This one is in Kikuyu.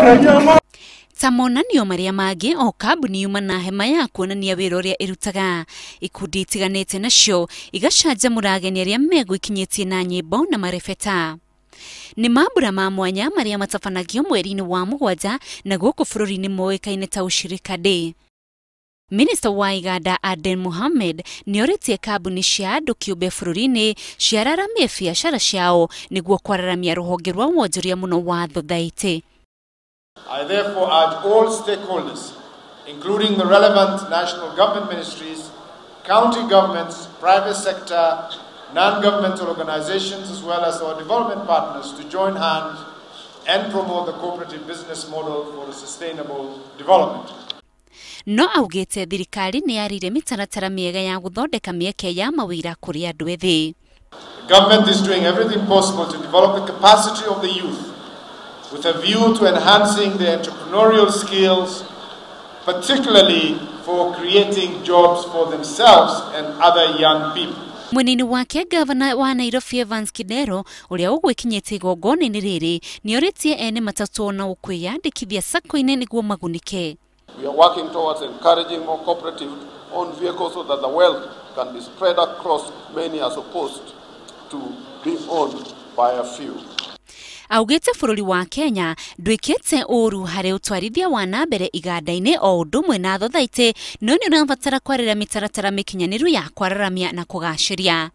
Ta monanio marĩa mangĩ, o kambuni yuma na hema ya kuonania wĩra ũrĩa ĩrutaga. Ikundi itiganĩte nacio igacanjamũra ageni arĩa megwĩkinyĩtie na nyĩmbo na marebeta. Nĩ mambura ma mwanya marĩa matabanagio mweri-inĩ wa 7 na gũkũ bũrũri-inĩ moĩkaine ta Ushirika Day. Minista wa iganda Aden Mohamed nĩorĩtie kambuni cia andũ kĩũmbe bũrũri-inĩ ciararamie biacara ciao nĩguo kwararamia rũhonge rwa wonjoria mũno wa thothaitĩ. I therefore urge all stakeholders, including the relevant national government ministries, county governments, private sector, non-governmental organizations, as well as our development partners, to join hands and promote the cooperative business model for a sustainable development. No augĩte thirikari nĩ yarire mĩtaratara mĩega ya gũthondeka mĩeke ya mawĩra kũrĩ andũ ethĩ. The government is doing everything possible to develop the capacity of the youth with a view to enhancing their entrepreneurial skills, particularly for creating jobs for themselves and other young people. Mwena-inĩ wake gavana wa Nairobi Evans Kidero ũrĩa ũgwĩkinyĩtie igongona-inĩ rĩrĩ nĩorĩtie ene matatũ na kwĩyandĩkithia sacco-inĩ nĩguo magunĩke. We are working towards encouraging more cooperative owned vehicles so that the wealth can be spread across many as opposed to being owned by a few. Augĩte bũrũri wa Kenya ndwĩkĩte ũru harĩ ũtwarithia wa na mbere iganda-inĩ o ũndũ ũmwe na thothaitĩ, no nĩ ũrabatara kwarĩra mĩtaratara mĩkinyanĩru ya kwararamia na kũgacĩria.